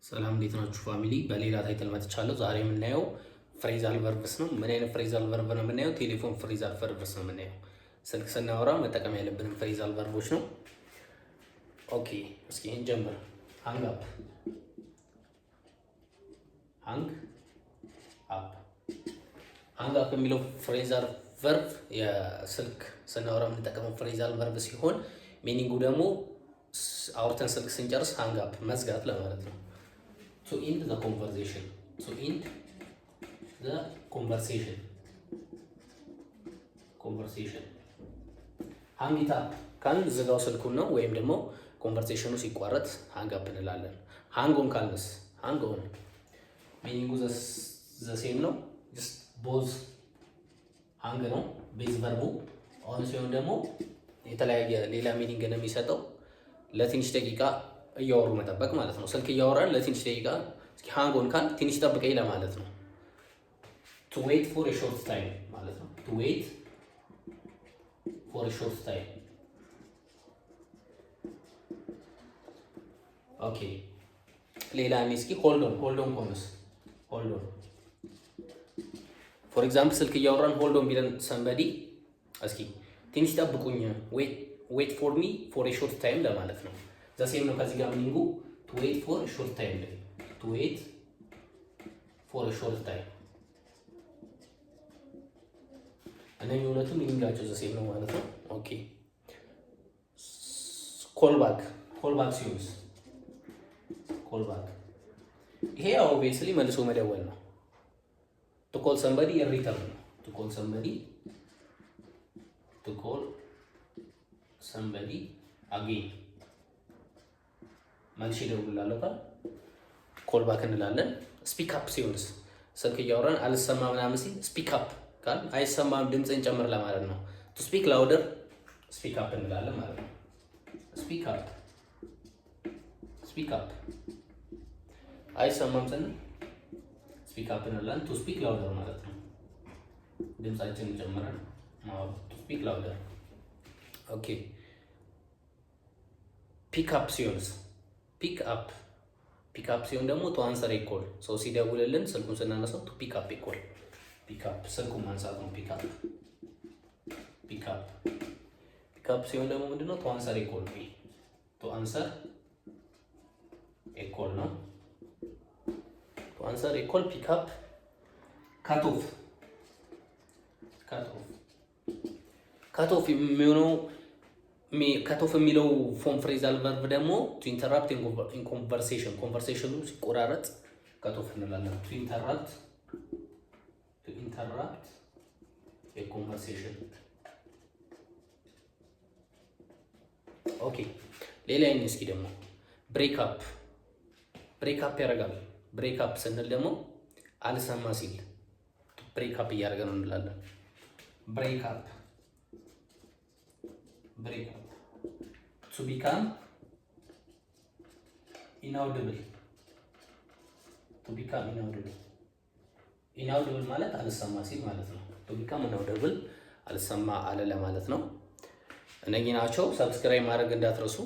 ሰላም፣ እንዴት ናችሁ family? በሌላ title መጥቻለሁ። ዛሬ የምናየው phrasal verbs ነው። ምን አይነት phrasal verb ነው የምናየው? Telephone phrasal verbs ነው የምናየው። ስልክ ስናወራ መጠቀም ያለብንን phrasal verb ኦች ነው። Okay፣ እስኪ እንጀምር። Hang up፣ hang up። Hang up የሚለው phrasal verb የስልክ ስናወራ የምንጠቀመው phrasal verb ሲሆን meaning ኡ ደግሞ አውርተን ስልክ ስንጨርስ hang up መዝጋት ለማለት ነው። To end the conversation, to end the conversation. Hang it up ካልን ዝጋው ስልኩን ነው፣ ወይም ደግሞ conversation ኑ ሲቋረጥ hang up እንላለን። Hang on ካልንስ? Hang on meaning ኡ the same ነው፣ just both hang ነው base verb ኡ። On ሲሆን ደግሞ የተለያየ ሌላ meaning ነው የሚሰጠው። ለትንሽ ደቂቃ እያወሩ መጠበቅ ማለት ነው። ስልክ እያወራን ለትንሽ ደቂቃ እስኪ hang on ካል ትንሽ ጠብቀኝ ለማለት ነው። To wait for short time ማለት ነው። To wait for short time። Okay፣ ሌላ እኔ እስኪ hold on፣ hold on ከሆነስ? Hold on, for example, ስልክ እያወራን hold on ቢለን somebody እስኪ ትንሽ ጠብቁኝ፣ wait for me for short time ለማለት ነው። The same ነው ከዚህ ጋር meaning ኡ to wait for short time፣ to wait for short time። እነኚህ ሁለቱ meaning ኣቸው the same ነው ማለት ነው። Okay፣ call back፣ call back ሲሆንስ? Call back ይሄ obviously መልሶ መደወል ነው። To call somebody return ነው። To call somebody, to call somebody again፣ መልሼ እደውልልሃለሁ ካል call back እንላለን። Speak up ሲሆንስ? ስልክ እያወራን አልሰማ ምናምን ሲል speak up ካል አይሰማም ድምፅን ጨምር ለማለት ነው። To speak louder, speak up እንላለን ማለት ነው። Speak up, speak up፣ አይሰማም ስንል speak up እንላለን። To speak louder ማለት ነው። ድምፃችንን ጨምረን ማውራት፣ to speak louder። Okay፣ pick up ሲሆንስ? Pick up፣ pick up ሲሆን ደግሞ to answer a call፣ ሰው ሲደውልልን ስልኩን ስናነሳው to pick up a call። Pick up ስልኩን ማንሳት ነው። Pick up, pick up, pick up ሲሆን ደግሞ ምንድነው? To answer a call ነው። To answer a call ነው። To answer a call, pick up። Cut off, cut off, cut off የሚሆነው፣ cut off የሚለው phone phrasal verb ደግሞ to interrupt in conversation፣ conversation ኑ ሲቆራረጥ cut off እንላለን። To interrupt, to interrupt a conversation። Okay፣ ሌላ ይህን እስኪ ደግሞ break up፣ break up ያደርጋል። Break up ስንል ደግሞ አልሰማ ሲል break up እያደረገ ነው እንላለን። Break up, break up, to become inaudible, to become inaudible። Inaudible ማለት አልሰማ ሲል ማለት ነው። To become inaudible አልሰማ አለ ለማለት ነው። እነኚህ ናቸው። Subscribe ማድረግ እንዳትረሱ።